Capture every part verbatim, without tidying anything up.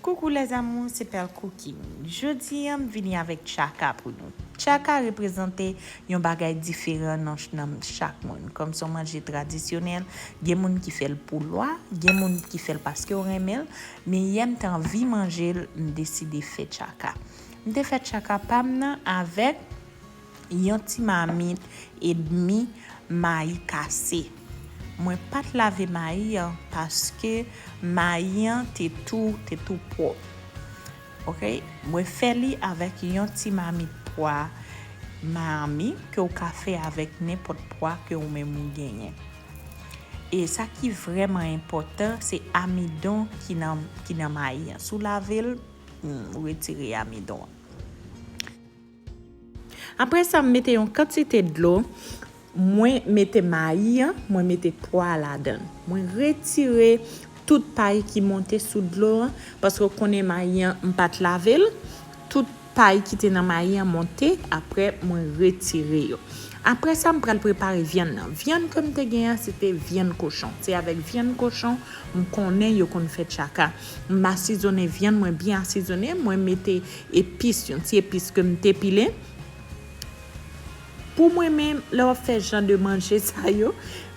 Coucou les amours, se Pèl Cooking. Jodi a, m vini avèk tchaka pou nou. Tchaka reprezante yon bagay diferan nan, nan chak moun. Kòm se yon manje tradisyonèl, gen moun ki fè l pou lwa, gen moun ki fè l paske yo renmen l, men yè m te anvi manje l, m deside fè tchaka. M te fè tchaka pa m nan avèk yon ti mamit edmi mayi kase. Mwen pa t lave mayi an paske mayi an te tou, te tou pwòp. Ok? Mwen fè li avèk yon ti mamit pwa Miami ke w ka fè avèk nenpòt pwa ke ou menm ou genyen. E sa ki vrèman enpòtan, se amidon ki nan, ki nan mayi an. Si w lave l, hmm, ou retire amidon an. Apre sa, m mete yon kantite dlo. Mwen mete mayi an, mwen mete pwa ladan l. Mwen retire tout pay ki monte sou dlo an, paske w konnen mayi an, m pa t lave l. Tout pay ki te nan mayi an monte, apre mwen retire yo. Apre sa, m pral prepare vyann nan. Vyann ke m te gen an, se te vyann kochon. Se avèk vyann kochon, m konnen yo konn fè tchaka. M asizonnen vyann mwen byen asizonnen, mwen mete epis, yon ti epis ke m te pile. Pou mwen menm, lè w ap fè jan de manje sa yo,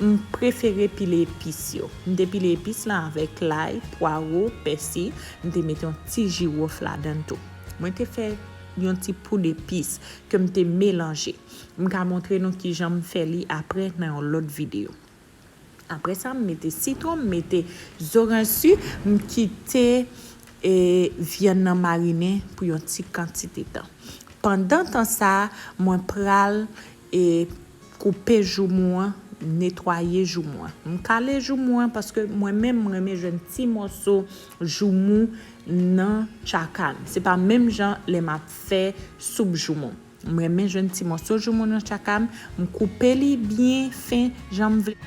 m prefere pile epis yo. M te pile epis lan avèk lay, pwawo, pèsi, m te mete yon ti jiwòf ladan l tou. Mwen te fè yon ti poud epis ke m te melanje. M ka montre nou kijan m fè li apre nan yon lòt videyo. Apre sa, m mete sitwon, m mete zoranj si, m kite, e, vyann nan marinen pou yon ti kantite tan. Pandan tan sa, mwen pral, e, koupe joumou an, netwaye joumou an. M kale joumou an paske mwen menm, m renmen jwenn ti mòso joumou nan tchaka m. Se pa menm jan lè m ap fè soup joumou. M renmen jwenn ti mòso joumou nan tchaka m, m koupe li byen fen jan m vle.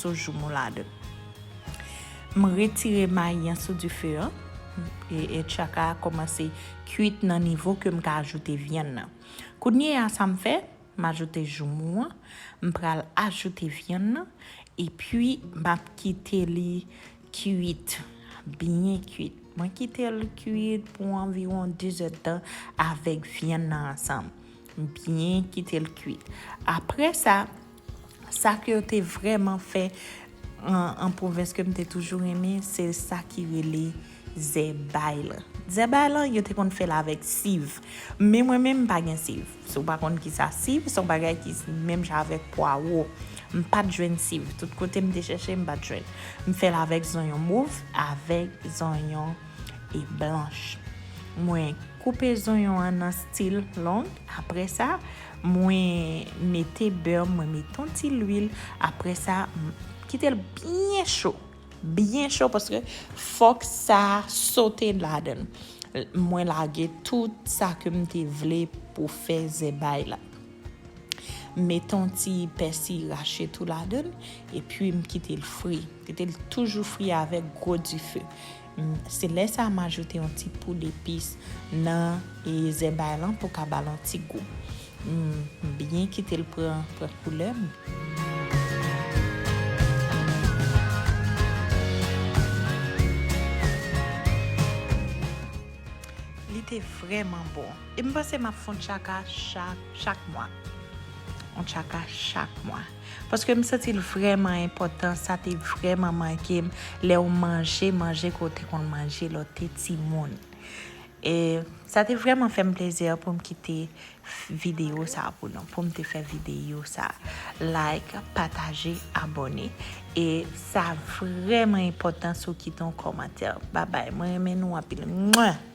Sou joumou ladan. M retire mayi an sou dife an. E, e tchaka a kòmanse kuit nan nivo ke m ka ajoute vyann nan. Kounye a, sa m fè, m ajoute joumou an, m pral ajoute vyann nan, epi m ap kite li kuit, byen kuit. Mwen kite l kuit pou anviwon de zèdtan avèk vyann nan ansanm. M byen kite l kuit. Apre sa, sa ke yo te vrèman fè an, an pwovens ke m te toujou renmen, se sa ki rele zèbay lan. Zèbay lan, yo te konn fè l avèk siv. Men mwen menm, m pa gen siv. Si w pa konn kisa siv, se yon bagay ki menm jan avèk pwawo. M pa t jwenn siv. Tout kote m te chèche, m pa t jwenn. M fè l avèk zonyon mov, avèk zonyon e blanch. Mwen koupe zonyon an nan stil long. Apre sa, mwen mete bè, mwen mete yon ti lwil. Apre sa, m kite l byen cho. Byen cho paske fòk sa sote ladan l. Mwen lage tout sa ke m te vle pou fè zèbay la. M mete yon ti pèsi rache tou ladan l, epi m kite l fri. Kite l toujou fri avèk gwo dife. M, se lè sa a m ajoute yon ti poud epis nan, e, zèbay lan pou ka ba l yon ti gou. M byen kite l pran, pran koulè. Li te vrèman bon. E m panse m ap fè yon tchaka chak, chak mwa. Yon tchaka chak mwa. Paske m santi l vrèman enpòtan, sa te vrèman manke m lè w manje manje ke w te konn manje lè w te timoun. E sa te vrèman fè m plezi pou m kite videyo sa pou nou, pou m te fè videyo sa. Like, pataje, abòne. E sa vrèman enpòtan si w kite yon kòmantè. Babay, mwen renmen nou anpil. Mwen!